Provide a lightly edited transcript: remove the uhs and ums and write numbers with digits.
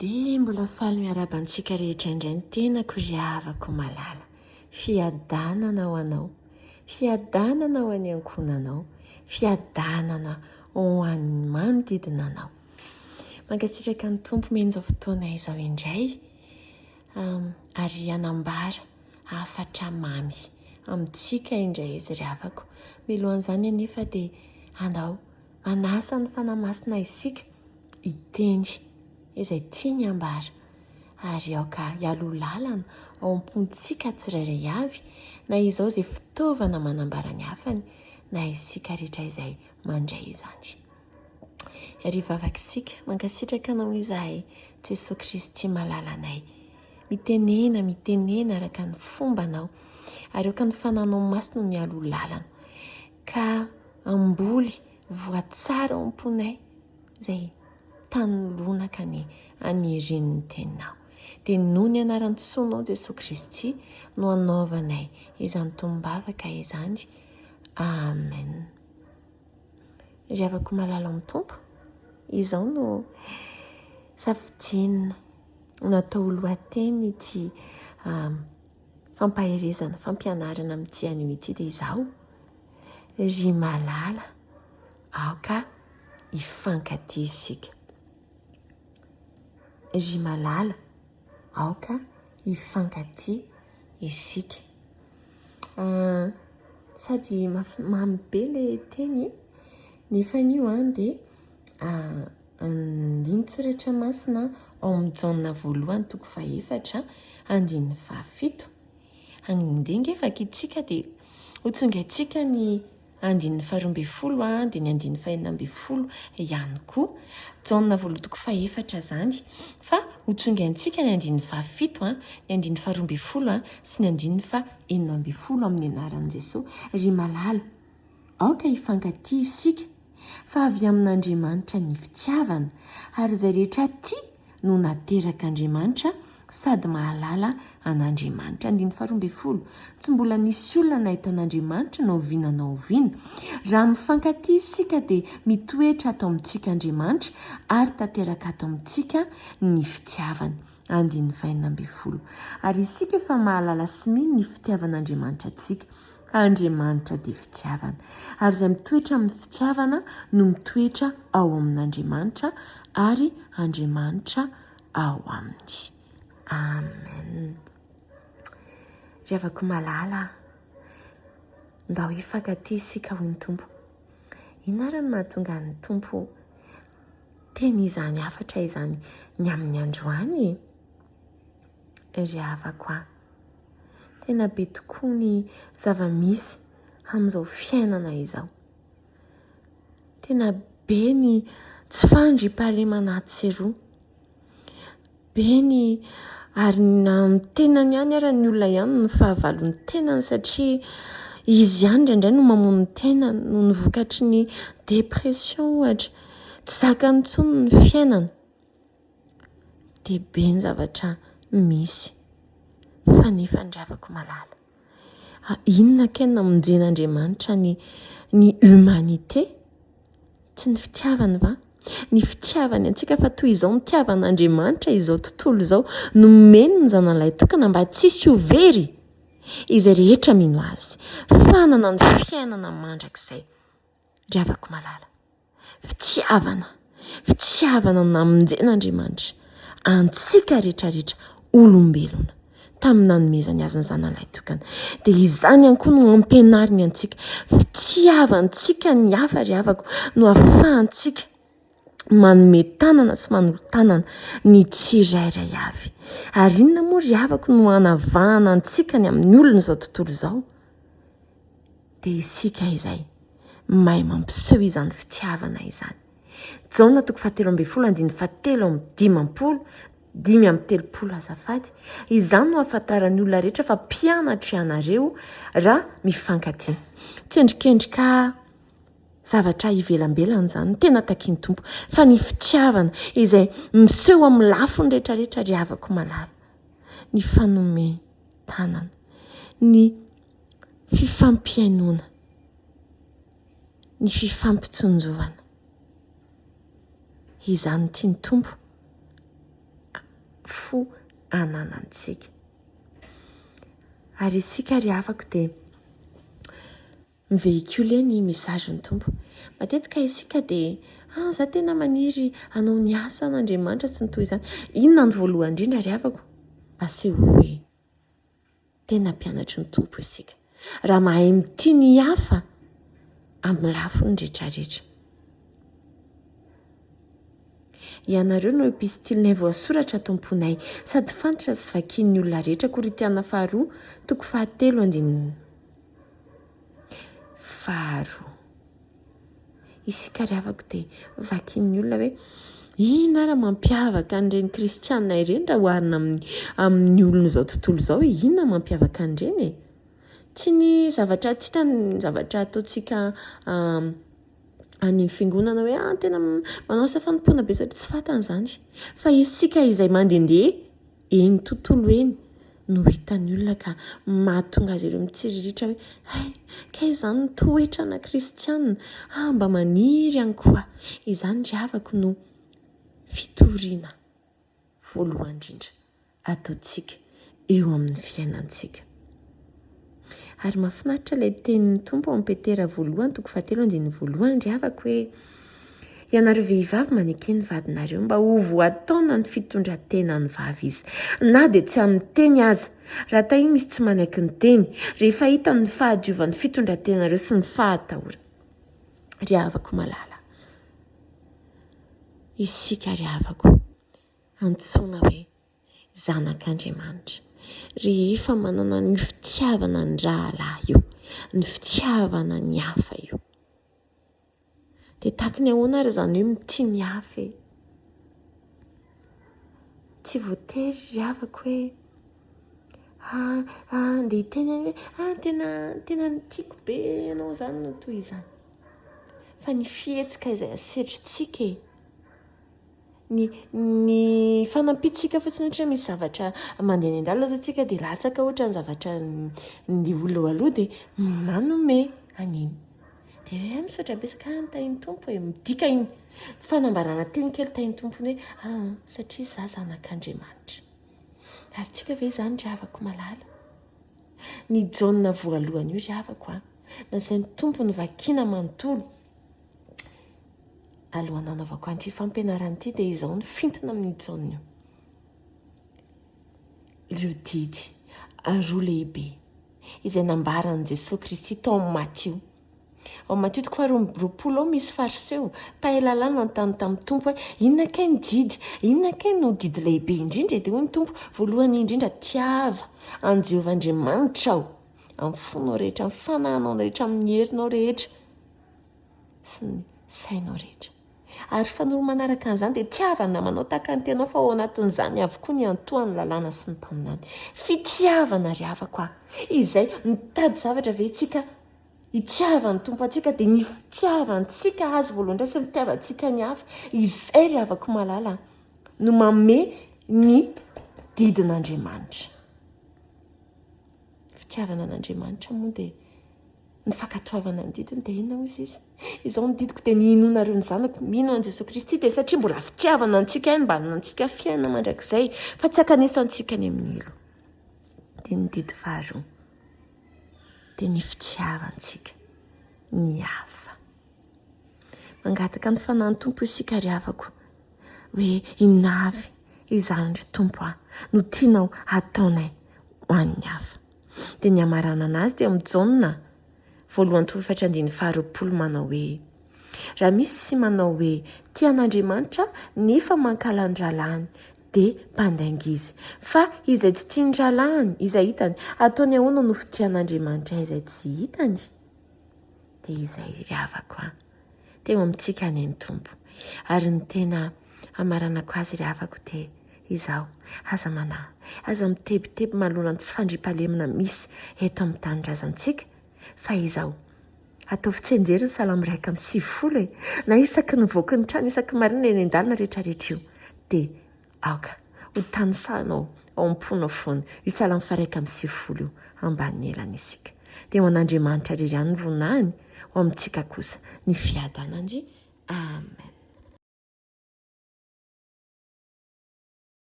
Dia mbola faly miarahaba antsika rehetra indray ny tenako ry havako malala. Fiadanana ho anao, fiadanana ho an'ny ankohonanao, fiadanana ho an'ny manodidina anao. Mankasitraka ny Tompo omeny izao fotoana izao indray ary hanambara hafatra mamy amintsika indray izy ry havako. Milohan'izany anefa dia andao manasa ny Fanahy Masina isika hiteny izay tiany hambara ary aoka hialoha lalana ao am-pontsika tsirairay avy na izao izay fitaovana manambara ny hafany na isika rehetra izay mandray izany. Ary hivavaka isika, mankasitraka anao izahay Jesoa Kristy malalanay. Mitenena, mitenena araka ny fombanao ary aoka ny Fananao Masina no hialoha lalana ka hamboly voa tsara ao am-ponay izay tany lonaka ny anirian'ny teninao. Dia noho ny anaran-tsoanao Jesoa Kristy no anaovanay izany tonom-bavaka izany. Amen. Ry havako malala ao amin'ny Tompo, izao no safidiana natao ho lohateny ity fampaherezana, fampianarana amin'ity anio ity dia izao, ry malala, aoka hifankatia isika. Ry malala, aoka hifankatia isika. Sady mamy be ilay teny nefa anio dia andinin-tsoratra masina ao amin'ny Jaona voalohany toko fahefatra andininy fahafito. Andeha ange vakintsika dia hotsongaintsika ny andininy faharoa ambin'ny folo dia ny andininy fahenina ambin'ny folo ihany koa. Jaona voalohany toko fahefatra izany fa hotsongaintsika ny andininy fahafito, ny andininy faharoa ambin'ny folo sy ny andininy fahenina ambin'ny folo amin'ny anaran'i Jesoa. Ry malala, aoka hifankatia isika fa avy amin'Andriamanitra ny fitiavana ary izay rehetra tia no naterak'Andriamanitra sady mahalala an'Andriamanitra. Andininy faharoa ambin'ny folo, Tsy mbola nisy olona nahita an'Andriamanitra na oviana na oviana. Raha mifankatia isika dia mitoetra ato amintsika Andriamanitra ary tanteraka ato amintsika ny fitiavany. Andininy fahenina ambin'ny folo, Ary isika efa mahalala sy mino ny fitiavan'Andriamanitra antsika. Andriamanitra dia fitiavana. Ary izay mitoetra amin'ny fitiavana no mitoetra ao amin'Andriamanitra ary Andriamanitra ao aminy. Amen. Ry havako malala, ndao hifankatia isika hoy ny Tompo. Inona ary no mahatonga ny Tompo teny izany hafatra izany ny amin'ny androany e? Ry havako a, tena be tokoa ny zava-misy amin'izao fiainana izao. Tena be ny tsy fandriampahalemana atsy sy eroa. Be ny ary na amin'ny tenany ihany ara ny olona ihany no fahavalon'ny tenany satria izy ihany indraindray no mamono ny tenany noho ny vokatry ny dépression ohatra. Tsy zakany intsony ny fiainana. Dia be ny zavatra misy fa nefa ny ravako malala. Inona kay no namonjen'Andriamanitra ny ny humanité? Tsy ny fitiavany va? Ny fitiavany antsika fa toy izao nitiavan'Andriamanitra izao tontolo izao, nomeny ny zanany lahitokana mba tsy hisy ho very izay rehetra mino azy, fa hanana ny fiainana mandrakizay. Ry havako malala. Fitiavana, fitiavana no namonjen'Andriamanitra antsika rehetrarehetra olombelona tamin'ny nanomezany azy ny zanany lahitokana. Dia izany ihany koa no ampianariny antsika. Fitiavantsika ny hafa ry havako no ahafahantsika manome tanana sy manolo-tanana ny tsirairay avy. Ary inona moa ry havako no hanavahana antsika ny amin'ny olon'izao tontolo izao? Dia isika izay mahay mampiseho izany fitiavana izany. Jaona toko fahatelo ambin'ny folo andininy fahatelo amby dimampolo, 35 azafady. Izany no ahafantaran'ny olona rehetra fa mpianatro ianareo raha mifankatia. Tsy endrikendrika zavatra ivelambelany izany no tena takian'ny Tompo fa ny fitiavana izay miseho amin'ny lafiny rehetrarehetra ry havako malala. Ny fanome tanana, ny fifampihainoana, ny fifampitsinjovana. Izany no tian'ny Tompo. fo ananantsika. Ary isika ry havako dia mi-véhiculer ny message-n'ny Tompo. Matetika isika dia, ah, za tena maniry hanao ny asan'Andriamanitra sy ny toy izany. Inona no voalohany indrindra ry havako? Asehoy hoe tena mpianatry ny Tompo isika. Raha mahay mitia ny hafa amin'ny lafiny rehetrarehetra. Ianareo no epistilinay voasoratra Tomponay, sady fantatra sy vakian'ny olona rehetra Korintiana faharoa toko fahatelo andininy faharoa. Isika ry havako dia vakian'ny olona hoe inona ara mampiavaka an'ireny kristiana ireny raha oharina amin'ny amin'ny olon'izao tontolo izao e? Inona mampiavaka an'ireny e? Tsy ny zavatra tsy hita ny zavatra ataontsika any amin'ny fiangonana hoe ah tena manao asa fanompoana be satria tsy fantany izany fa isika izay mandehandeha eny tontolo eny no hitan'ny olona ka mahatonga azy ireo mitsiriritra hoe hay kay izany ny toetrana kristianina ah mba maniry ihany koa izany ry havako no fitoriana voalohany indrindra ataontsika eo amin'ny fiainantsika. Ary mahafinaritra ilay tenin'ny Tompo ao amin'ny Petera voalohany toko fahatelo andininy voalohany ry havako hoe ianareo vehivavy maneke ny vadinareo mba ho voataona ny fitondran-tenan'ny vavy izy na dia tsy amin'ny teny aza raha tahiny misy tsy manaiky ny teny rehefa hitany ny fahadiovan'ny fitondran-tenareo sy ny fahatahorana ry havako malala isika ry havako antsoina hoe zanak'Andriamanitra. Rehefa manana an'io fitiavana ny rahalahy io, ny fitiavana ny hafa io, dia tahaka ny ahoana ary izany hoe mitia ny hafa e? Tsy voatery ry havako hoe ah, ah, andeha hiteny any hoe ah, tena, tena tiako be ianao izany no toy izany. Fa ny fihetsika izay asetrintsika e, Ny ny fanampiantsika fotsiny ohatra hoe misy zavatra mandeha any an-dalana zao tsika dia latsaka ohatra ny zavatra ny olona eo aloha dia manome an'iny. Dia hoe misaotra betsaka ah tahin'ny Tompo e, midika iny fanambarana teny kely tahin'ny Tompo iny hoe ah satria za zanak'Andriamanitra. Azontsika ve izany ry havako malala? Ny Jaona voalohany io ry havako a, nasain'ny Tompo novakiana manontolo. Alohan'ny hanaovako an'ity fampianarana ity dia izao ny fintina amin'io Jaona io. Ireo didy roa lehibe izay nambaran'i Jesoa Kristy tao amin'ny Matio. Ao Matio toko faharoa amby 20 ao misy fariseo mpahay lalàna nanontany tamin'ny Tompo hoe inona kay ny didy? Inona kay no didy lehibe indrindra? Dia hoy ny Tompo, voalohany indrindra tiava an'i Jehovah Andriamanitrao amin'ny fonao rehetra, amin'ny fanahinao rehetra, amin'ny herinao rehetra. sy ny sainao rehetra. Ary fanoro manaraka an'izany dia tiava ny namanao tahaka ny tenao fa ao anatin'izany avokoa ny iantohan'ny lalàna sy ny mpaminany. Fitiavana ry havako a! Izay mitady zavatra ve isika hitiavan'ny Tompo antsika dia ny fitiavantsika azy voalohany indray sy ny fitiavantsika ny hafa. Izay ry havako malala no manome ny didin'Andriamanitra. Fitiavana an'Andriamanitra moa dia ny fankatoavana ny didiny dia inona hozy izy? Izao ny didiko dia ny hinoanareo ny zanako, mino an'i Jesoa Kristy dia satria mbola fitiavana antsika ihany mba hananantsika fiainana mandrakizay fa tsy hankanesantsika any amin'ny helo. Dia ny didy faharoa dia ny fitiavantsika ny hafa. Mangataka ny fanahin'ny Tompo isika ry havako hoe inona avy izany ry Tompo a no tianao hataonay ho an'ny hafa. Dia ny hamaranana azy dia amin'i Jaona voalohany toko efatra andininy faharoapolo manao hoe, Raha misy manao hoe tia an'Andriamanitra nefa mankahala ny rahalahiny dia mpandainga izy. Fa izay tsy tia ny rahalahiny, izay hitany, ataony ahoana no fitia an'Andriamanitra izay tsy hitany? Dia izay ry havako a! Teo amintsika anie ny Tompo. Ary ny tena hamaranako azy ry havako dia izao, aza manahy, aza mitebiteby manoloana ny tsy fandriampahalemana misy eto amin'ny tanindrazantsika, fa izao, ataovy tsianjery ny Salamo 91 e! Na isaky ny mivoaka ny trano, isaky ny maraina eny an-dalana rehetrarehetra io, dia Aoka ho tanisainao ao am-ponao foana io Salamo faha-91 io, ambanin'ny elany isika. Dia ho an'Andriamanitra irery ihany ny voninahiny, ho amintsika kosa ny fiadanany. Amen.